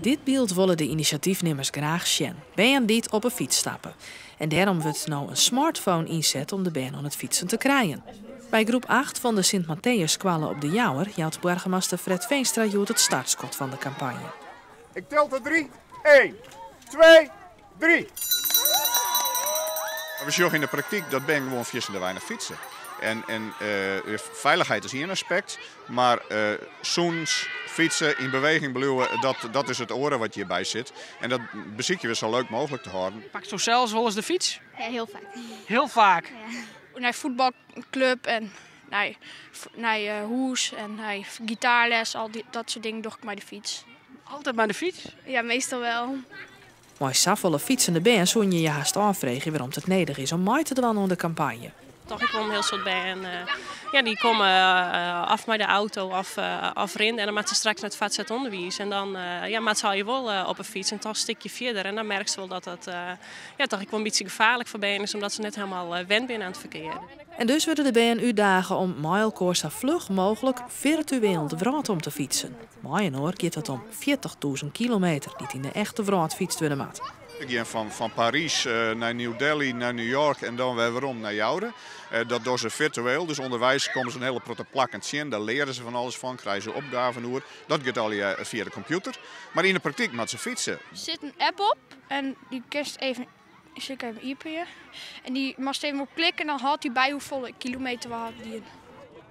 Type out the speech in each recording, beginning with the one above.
Dit byld wolle de inisjatyfnimmers graach sjen. Bern dy't op 'e fyts stappe. En dêrom wurdt no in smartphone ynset om de bern oan it fytsen te krijen. By groep 8 fan de Sint Mattheüsskoalle op De Jouwer jout boargemaster Fred Veenstra hjoed it startskot fan de kampanje. Ik tel tot drie. 1, 2, 3. We sjogge yn de praktyk dat bern gewoan fierstente weinich fytse. En feilichheid is ien aspekt, mar sûnens, fytse, yn beweging bliuwe, dat is it oare wat hjirby sit. En dat besykje we sa leuk mooglik te hâlden. Paksto sels wolris de fyts? Ja, hiel faak. Hiel faak? Ja. Nei fuotbalklup en nei hûs en nei gitaarles, al dat soart dingen doch ik mei de fyts. Altyd mei de fyts? Ja, meastal wol. Mei safolle fytsende bern soene je je hast ôffreegje wêrom't it nedich is om mei te dwaan oan de kampanje. Toch ek wol in hiel soad bern, ja, dy komme of mei de auto of rinne en dan moatte se straks nei it foartset ûnderwiis en dan, ja, moatte se allegear wol op 'e fyts en toch in stikje fierder en dan merkst wol dat dat, ja, toch ek wol in bytsje gefaarlik foar bern is omdat se net hielendal wend binne oan it ferkear. En dus wurde de bern útdage om mei elkoar sa fluch mooglik firtueel de wrâld om te fytsen. Mei-inoar giet it om 40.000 kilometer dy't yn de echte wrâld fytst wurde moat. We gean fan Parys nei New Delhi, nei New York en dan wer werom nei Joure. Dat dogge se firtueel, dus ûnderweis komme se in hiele protte plakken tsjin. Dêr leare se fan alles fan, krije se opgaven oer. Dat giet allegear fia de kompjûter. Mar yn de praktyk moatte se fytse. Der sit in app op en dy kinst even, sil ik even iepenje. En dy moatst even op klikke en dan hâldt dy by hoefolle kilometer we ha dien.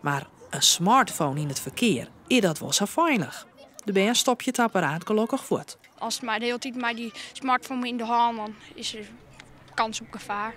Mar in smartphone yn it ferkear, is dat wol sa feilich? De bern stopje it apparaat gelokkich fuort. Ast mar de hiele tiid mei dy smartphone yn de hân, dan is der kâns op gefaar.